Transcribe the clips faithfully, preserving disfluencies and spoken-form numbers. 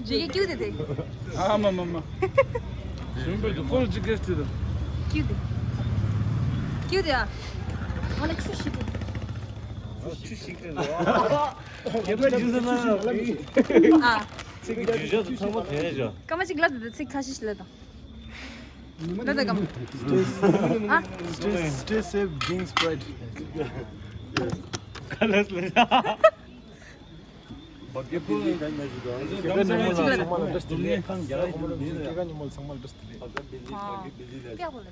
ཇི་གི་ཀྱུ་དེ་དེ། ཨ་མ་མ་མ། ཞུམ་པའི་ཀོལ་ཅི་གེ་སྟེ། ཀྱུ་དེ། ཀྱུ་དེ་ཨ། ང་ལ་ཆུ་ཞིག་དེ། ཆུ་ཞིག་དེ། ཡེ་པ་ཇུ་ཟ་ན། ཨ། ཚིག་གི་ཇུ་ཇ་དུ་ཚང་མ་དེ་ནས་ཇོ། སྐར་མ་གཅིག་ལབ་དེ་ཚིག་ཁ་ཤས་ཤིག་ལབ་དང་། ལ་ད་གམ། Stay, ཨ། Stay, stay safe, drink Sprite. སྐྱེས་སྐར་ཉིན་མོ་ལ་ཚང་མ་ལ་བཀྲ་ཤིས་བདེ་ལེགས། སྐྱེས་སྐར་ཉིན་མོ་ལ་ཚང་མ་ལ་བཀྲ་ཤིས་བདེ་ལེགས། ཨ། ཀྱག་པོ་ལ།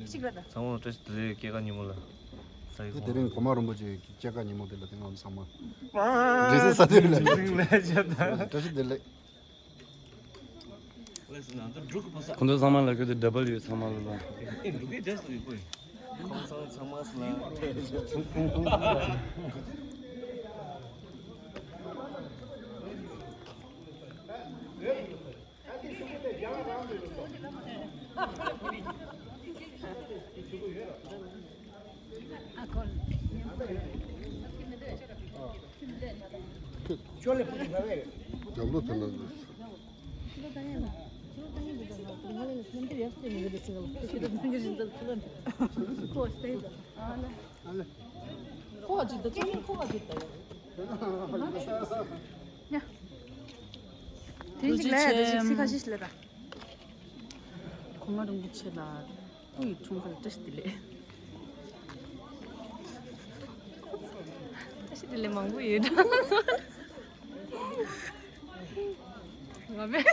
གཅིག་ལ་ད། ཚང་མ་ལ་བཀྲ་ཤིས་བདེ་ལེགས། སྐྱེས་སྐར་ཉིན་མོ་ལ། ས་ཡི་དེ་དེ་རིང་གོང་མ་རིན་པོ་ཆེའི་སྐྱེས་སྐར་ཉིན་མོ་དེ་ལ་དེ་ང་ཚོ་ཚང་མ་འདྲེ་སྲིན་ས་དེ་ལ་བཀྲ་ཤིས་བདེ་ལེགས། ཁོང་ཚོ་ཚང་མ་ལ་ཁྱོད་ཚོ་W ཚང་མ་ལ་ལ། ཁོང་ཚང་ཚང་མ་ལ། རྒྱབ་ལོགས་དེ་ལ་འདུག་དེ་རིང་གཅིག་ལ་ཡ་དེ་ཅིག་ཚིག་ཁ་ཤས་ཤིག་ལ་ད། གོང་མ་རིན་པོ་ཆེ་ལ། སྐུ་ཡི་འཁྲུངས་སྐར་བཀྲ་ཤིས་བདེ་ལེགས། བཀྲ་ཤིས་བདེ་ལེགས་མང་པོ་ཡོད་འགྲོ། ང་མེད།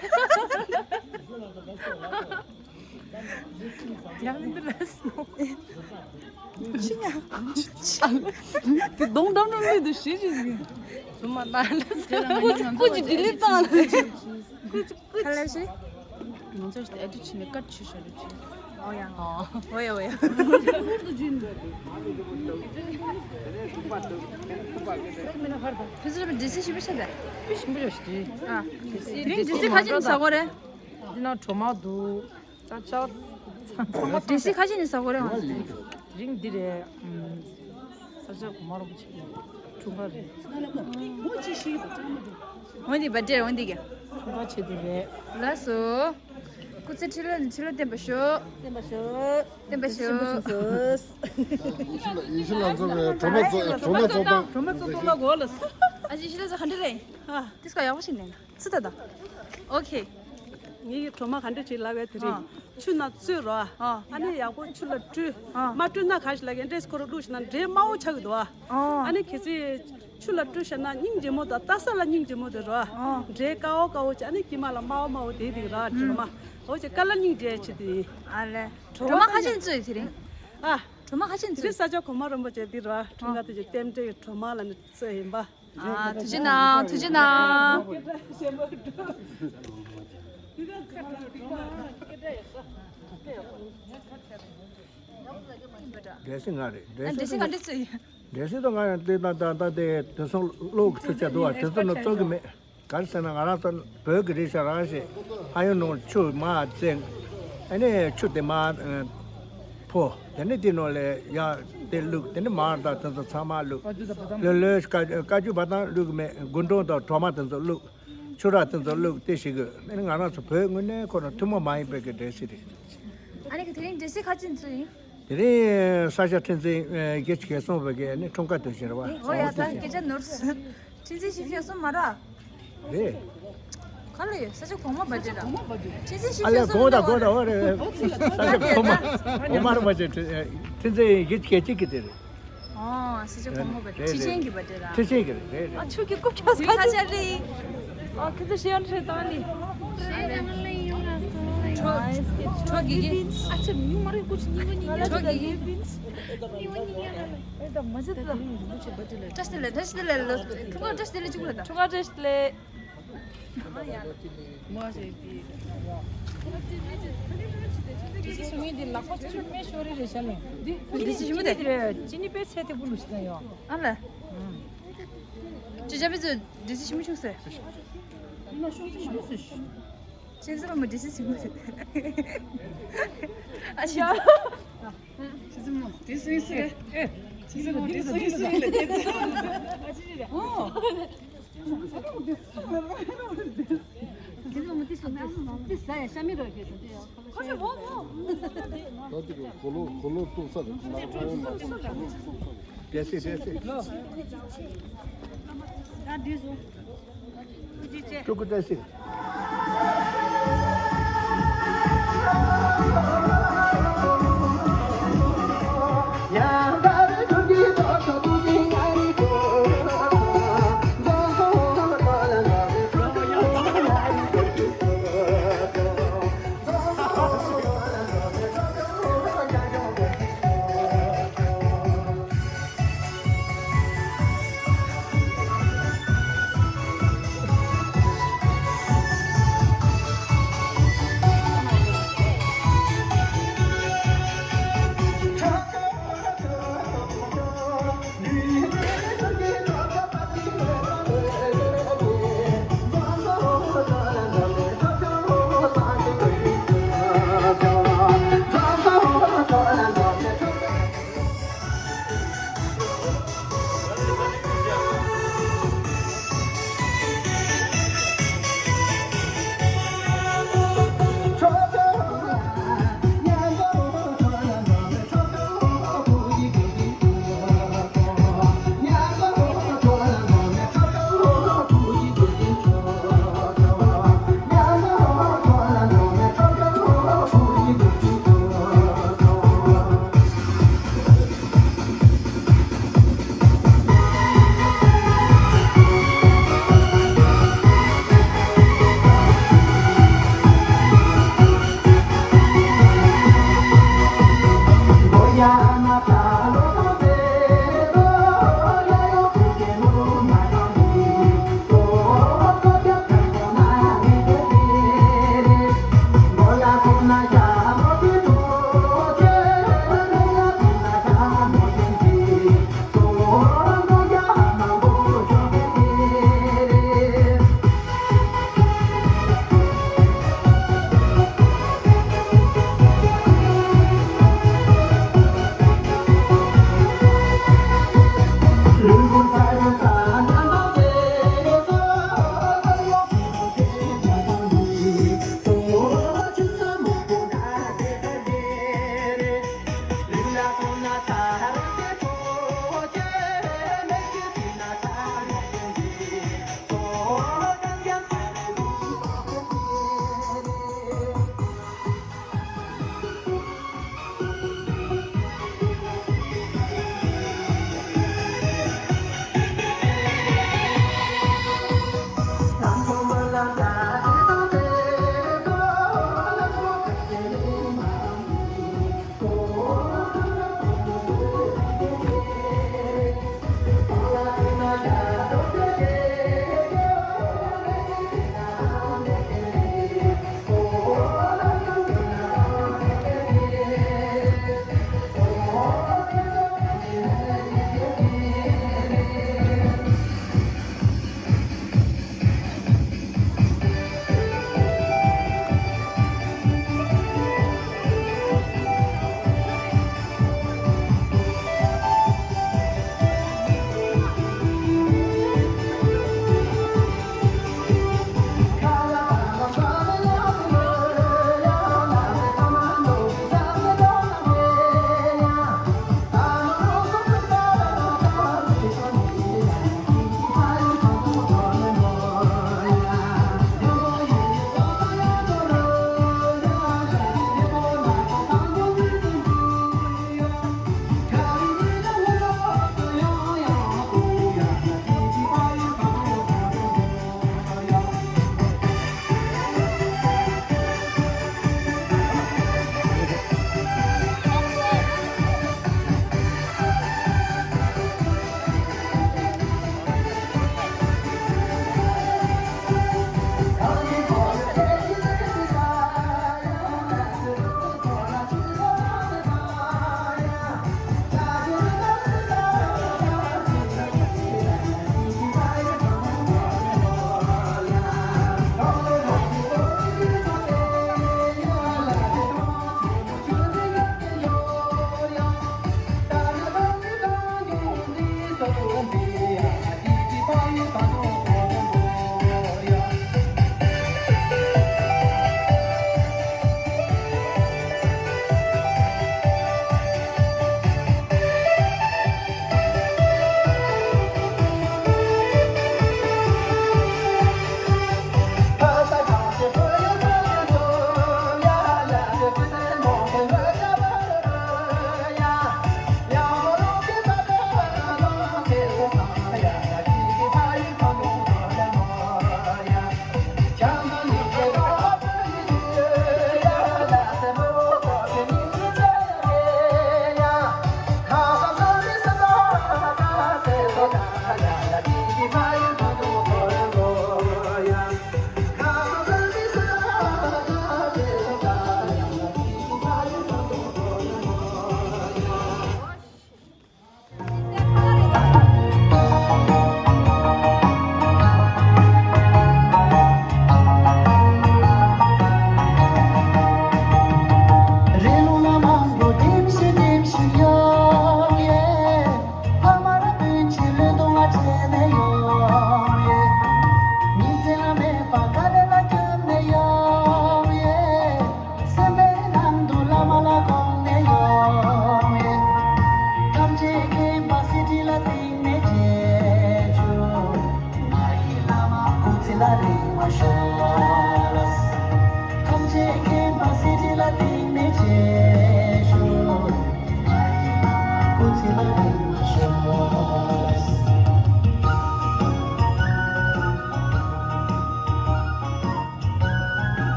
ཡང་འདི་ལ་སོང་། ཅི་ཡང་། དེ་གདོང་འགྲམ་འགྲམ་ལས་དུ་ཞེ་ཞེ་ཟིག་ཚུར་མ་བཏང་ལ་སོང་། སྐུ་ཅི་བདེ་ལེགས་བཏང་ལ། ཁ་ལས་ཤི། ང་ཚོ་ཞིག་ཨེ་ཏི་ཆི་ནས་ཀར་ཆུ་ཤ་རུ་ཆུ། ཨོ་ཡ། ཨོ་ཡ་ཨོ་ཡ། ཁྱོད་ཚོ་ལ་ཌི་སི་ཞིབ་པོ་བྱས་ཏེ། ཨ། ཌི་སི་ཁ་ཅིག་ནས་ཟ་གོ་རེད། འདི་ན་གྲོ་མ་འདུག་ད་ཅག་ཌི་སི་ཁ་ཅིག་ནས་ཟ་གོ་རེད། དེ་རིང་འདི་རེད། ས་ཆ་གོང་མ་རིན་པོ་ཆེ་གི་འཁྲུངས་སྐར་རེད། འོན་ཏེ་བར་ཐེར་འོན་ཏེ་གི། འཁྲུངས་སྐར་ཆེད་དུ་རེད། ལགས་སོ། སྐུ་ཚེ་ཁྲི་ལོ་ནས་ཁྲི་ལོ་བརྟན་པར་ཤོག་བརྟན་པར་ཤོག་བརྟན་པར་ཤོག་ཡེ་ཤེས་ལགས་ཚོ་བའི་གྲོ་མ་བཙོ་གྲོ་མ་བཙོ་སྟངས། གྲོ་མ་བཙོ་སྟངས་ལ་གོ་ལ། ཨ་ཅེ་ཡེ་ཤེས་ལགས་ཚོ་ག་འདྲ་རེད། ཨ། ཏིས་ཀ་ཡག་པོ་ཞིག་ནས་ན། ཚུ་ད་ད། ཨོ་ཁེ། ངའི་གྲོ་མ་ག་འདྲ་བྱེད་ལབ་ཡ་དེ་རིང་། ཨ། ཆུ་ནང་བཙོས་རོ། ཨ། ཨ་ནི་ཡག་པོ་ཆུ་ལ་བཀྲུས། ཨ། མ་བཀྲུས་ན་ག་ཞིག་ལབ་ཀྱི་འདྲེས་ཁོ་ར་བླུགས་ཤིག་ན་འབྲས་དམར་པོ་ཆགས་ཀྱི་འདུག་ཨ། ཨ། ཨ་ནི་གལ་སྲིད་ཆུ་ལ་བཀྲུས་ཤག་ན་སྙིང་རྗེ་མོ་དང་ལྟ་ས་ལ་སྙིང་རྗེ་མོ་དེ་རོ། ཨ། འབྲས་དཀར་པོ་དཀར་པོ་བྱས་ཨ་ནི་དཀྱིལ་མ་ལ་དམར་པོ་དམར་པོ་དེ་དེ་ར་གྲོ་མ། འོ་བྱས་དཀར་ལ་སྙིང་རྗེ་ཆེ་དེ་ཡིན། ཨ་ལེ། གྲོ་མ་ཁ་ཤས་བཙོས་དེ་རིང་། ཨ། གྲོ་མ་ཁ་ཤས་བཙོས། དེ་ས་ཆ་གོང་མ་རིན་པོ་ཆེ་འདི་ར་འཁྲུངས་སྐར་དེ་ཆེད་རྟེན་འབྲེལ་གྱི་གྲོ་མ་ལ་ནི་བཙོས་ཡིན་པ། ཨ། ཐུགས་རྗེ་གནང་། ཐུགས་རྗེ་གནང་། འདྲེ་སྲིན་ང་རེད། འདྲེ་སྲིན་ག་འདྲ་བཙོས་ཡིན། འདྲེ་སྲིན་དང་ང་ཡང་དེ་དང་ད་ལྟ་དེ་དེ་སོང་བློ་ཁུ་ཆ་དུ་བ་དེ་ཚོ་ནི་བཙོ་གི་མེད། ག་རེ་ཟེར་ན་ང་རང་ཚོ་བོད་ཀྱི་རེད་ཤག་རང་ཞིག་ཕ་ཡུལ་ནང་ཆུ་མར་བཙེམ། ཨ་ནི་ཆུ་དེ་མར་ཕོ། དེ་ནས་དེ་ནང་ལ་ཡར་དེ་བླུགས། དེ་ནས་མར་དང་དེ་ཚོ་ཚང་མ་བླུགས། ལོ་ལོའི་བཀའ་བཀའ་བརྒྱུད་པ་དང་བླུགས་མེད། དགུན་གྲང་དང་གྲོ་མ་དེ་ཚོ་བླུགས། ཆུ་རགས་དེ་ཚོ་བླུགས། དེ་ཞིག་གི་ཨ་ནི་ང་རང་ཚོ་བོད་དངོས་གནས་ཁོ་རང་ཐུན་མོང་མ་ཡིན་པའི་གི་འདྲ་སི་རེད། ཨ་ནི་གི་དེ་རིང་འདྲ་སི་ཁ་ཅིག་ཚོ་ཡིན། དེ་རིང་ས་ཞག་ཁྲི་འཛིན་བརྒྱད་ཅུ་གྱ་གསུམ་པའི་གི་ཨ་ནི་འཁྲུངས་སྐར་དུས་ཆེན་རེད་བ། ཨོ་ཡ། ད་སྐད་ཆ་ནོར་སོང་། ཁྲི་འཛིན་བཞི་བཅུ་གསུམ་མ་རེད། རེད། ག་ལ་ཡོད། ས་ཆ་གོང་མ་བ་ཇེ་ར། ཁྲི་འཛིན་བཞི་ཨ་ལས་གོང་ད་གོང་ད་འོ་རེད། ས་ཆ་གོང་མ་གོང་མ་རེད་བ་ཇེ། ཁྲི་འཛིན་བཞི་བཅུ་གཅིག་གི་དེ་རེད། ཨོ་ས་ཆ་གོང་མ་བ་ཇེ། རེད་ཁྲི་ཆེན་གྱི་བ་ཇེ་ར། ཁྲི་ཆེན་གྱི་རེད། རེད་རེད། ཨ་ཆུ་གི་རྐུབ་ཀྱག་ས་ཆ་རེད། ཨ་ཁྱེད་ཚོ་ཤེས་ཡོན་ཁྲོད་བཏང་ལི། ཁྲོ་ཁྲོ་གི་གི། ཨ་ཆུ་མྱུ་མ་རེད། ཀུ་ཆུ་ཉི་མ་ཉི་ཉ། ཁྲོ་གི་གི། ཨེ་ད་མ་ཟད་ད། བཀྲ་ཤིས་བདེ་ལེགས། བཀྲ་ཤིས་བདེ་ལེགས་ལ་ལོ། ཁྱོད་ཀ་བཀྲ་ཤིས་བདེ་ལེགས་གཅིག་པུ་ལ་ད། ཁྱོད་ཀ་བཀྲ་ཤིས་བདེ་ལེགས། མ་ཟད་དེ། དེ་སུ་ངའི་དེ་ལག་པ་ཆུ་སྨན་ཤོར་རེ་རེ་བྱ་ལེ། འདི་འདི་ཅི་ཞིམ་པོ་དེ། ཅི་ནི་པའི་ཚད་དེ་བུ་ལུ་ཞིག་ཡོད། ཨ་ལ། ཅི་བྱ་བི་ཚོ་འདི་ཅི་ཞིམ་པོ་བྱུང་ཟེར། ཅེ་ཟེར་མ་འདྲི་སི་སི་མ་ཟེར། ཨ་ཤ། ཅེ་ཟེར་མ་འདྲི་སི་སི། ཅེ་ཟེར་མ་འདྲི་སི་སི། ཨ་ཅེ་ཅེ། ཨོ། ཅེ་ཟེར་མ་འདྲི་སི་སི། ཏི་ས་ཡ་ཤ་མི་རོ་ཁེ་ཏེ་ཡ། ཁོ་ཚོ་བོ་བོ། ད་དེ་གོ་ལོ་གོ་ལོ་གཏུག་ས་རེད། གལ་སྲིད་གལ་སྲིད། ད་འདི་བཟོ། ཀྲུ་གུ་བཀྲ་ཤིས།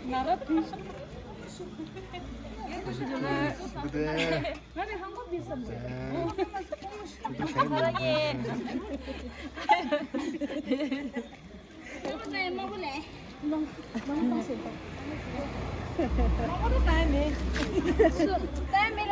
ང་ར་བུ་ཞིག་ང་རེ་ཧང་གོ་བི་སམ་ཟེར།